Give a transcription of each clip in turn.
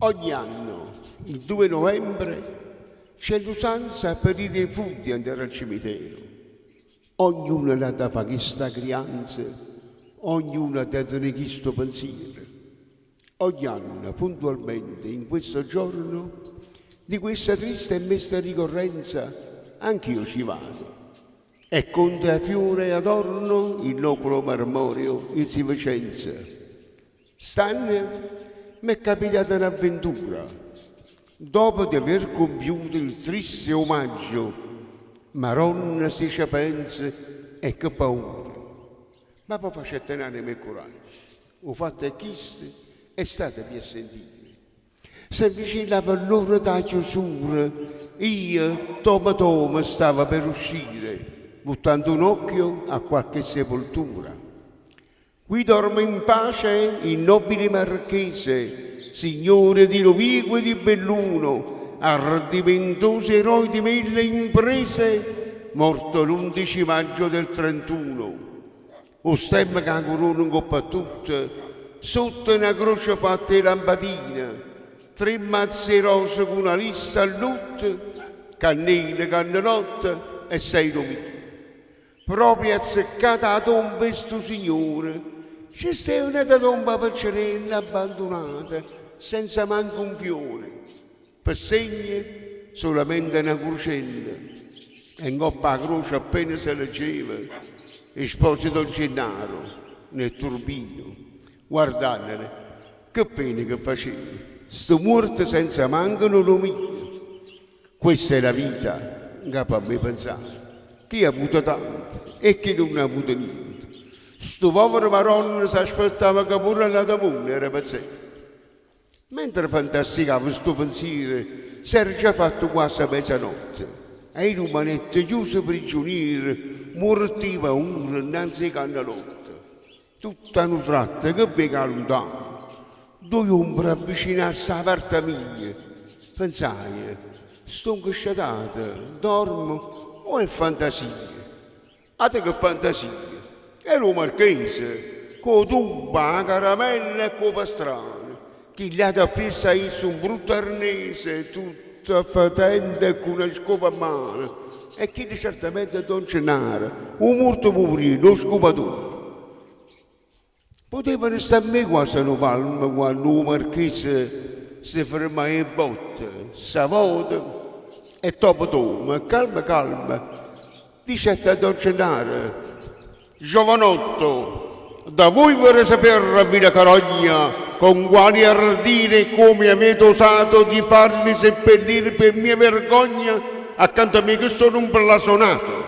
Ogni anno, il 2 novembre, c'è l'usanza per i defunti di andare al cimitero. Ognuno l'ha da fare chesta crianza, ognuno ha da tenere chisto pensiero. Ogni anno, puntualmente, in questo giorno, di questa triste e mesta ricorrenza, anch'io ci vado. E con te fiore adorno il loculo marmoreo in si Vicenza. St'anno m'è capitata n'avventura. Dopo di aver compiuto il triste omaggio, Maronna si ce pensa e che paura. Ma po' facette n'anema e curaggio. 'O fatto è chisto e statemi a sentire. S'avvicinava l'ora d' 'a chiusura, io tomo tomo stava per uscire, buttando un occhio a qualche sepoltura. Qui dorme in pace il nobile marchese, signore di Rovigo e di Belluno, ardimentoso eroe di mille imprese, morto l'undici maggio del 31. 'O stemma cu 'a curona 'ncopp' a tutto, sotto na croce fatta 'e lampadine, tre mazze 'e rose cu na lista a lutto, cannele, cannelotte e sei lumine. Proprio azzeccata 'a tomba 'e stu signore, ce steva n'ata tomba piccerella abbandunata, senza manco un fiore. Pe segno sulamente na crucella e 'ncopp' 'a croce appena se leggeva, Esposito Gennaro, netturbino. Guardannele, che pena che faceva, stu muorto senza manco nu lumino. Questa è la vita, 'ncapa a me penzà, chi ha avuto tanto e chi nun ha avuto niente. Stu povero Maronna s'aspettava ca pure ll'ato munno era pezzente. Mentre fantasticavo stu pensiero s'era già fatto quase mezanotte e io rummanette chiuso prigioniero, muorto 'e paura 'nnanze 'e cannelotte. Tutto a nu tratto che veco 'a luntano, doje ombre avvicinarse 'a parta mia. Pensaje, stongo scetato, dormo o è fantasia? Ate che fantasia! Era 'o Marchese, cu 'o tubbo, 'a caramella e cu 'o pastrano. Chill'ato appriesso a isso un brutto arnese, tutto fetente e cu na scopa mmano. E chillo certamente è Don Gennaro, 'o muorto puveriello, 'o scupatore. Putevano sta 'a me quase nu palmo quanno 'o marchese se fermaje 'e botta, s'avota e topo tomo, calma calma, dicette a don Gennaro, Giovanotto, da voi vorrei saper, vile carogna, con quali ardire e come avete osato di farvi seppellire per mia vergogna accanto a me che sono un blasonato.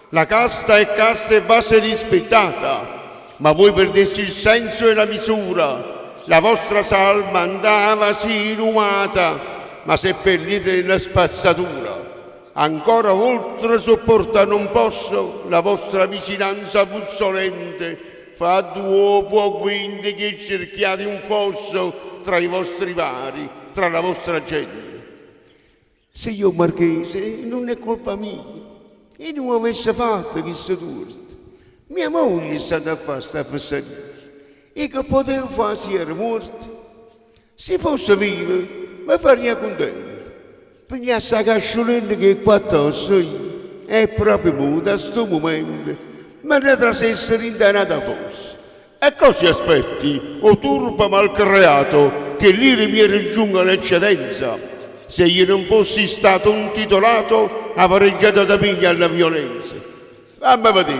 La casta è casta e va se rispettata, ma voi perdeste il senso e la misura, la vostra salma andava sì inumata, ma seppellite nella spazzatura. Ancora oltre sopportar non posso la vostra vicinanza puzzolente, fa d'uopo quindi che cerchiate un fosso tra i vostri pari, tra la vostra gente. Signor Marchese, nun è colpa mia, io nun avesse fatto chisto tuorto. Mia moglie è stata a fà sta fessaria. Io che potevo fà si era muorto? Si fosse vivo me farria cuntento. Pigliasse 'a casciulella cu 'e quatt'ossa io e proprio mo, da stu mumento, me ne trasesse dint' 'a n'ata fossa. E cosa aspetti, o turba malcreato, che l'ira mia raggiunga l'eccedenza? Se io nun fossi stato un titolato, avrei già dato piglio alla violenza. Famme vedé,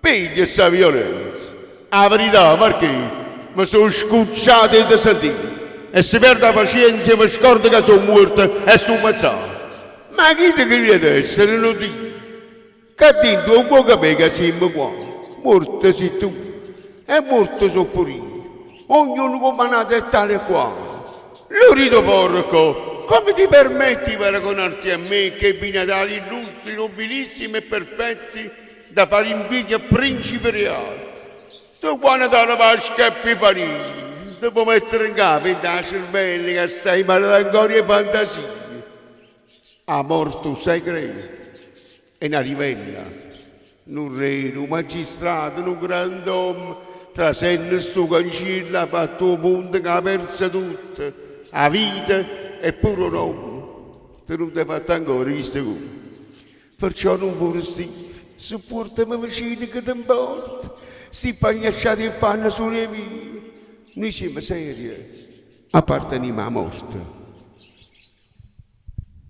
piglia sta violenza. 'A verità, Marchè, me so' scucciato 'e te sentì e si perdo 'a pacienza me scordo ca so' muorto e so' ammazzato. Ma chi te cride d'essere nu Dio? Ccà dinto 'o vuò capì ca simmo qua? Muorto si tu e muorto so' pur'io, ognuno comm'a n'ato è tale e quale. Lurido porco, come ti permetti di paragonarti a me che ebbi natali illustri, nobilissimi e perfetti da fare invidia a principi reali? Tu quanno Natale Pasca e Epifania te può mettere 'ncapa 'int' 'a cervella ca staje malato ancora 'e fantasia. 'A morte 'o ssaje che è? È na livella. Nu rre, nu magistrato, nu grand'ommo. Trasenno stu canciello ha fatto 'o punto che ha perso tutto, 'a vita e pure 'o nomme. Tu nun t'hai fatto ancora chisto conto. Perciò nun furastiero, suppuortame vicino che te 'mporta si pagliacciate 'e fanno solo 'e vive. Nuje simme serie, appartenimmo 'a morte.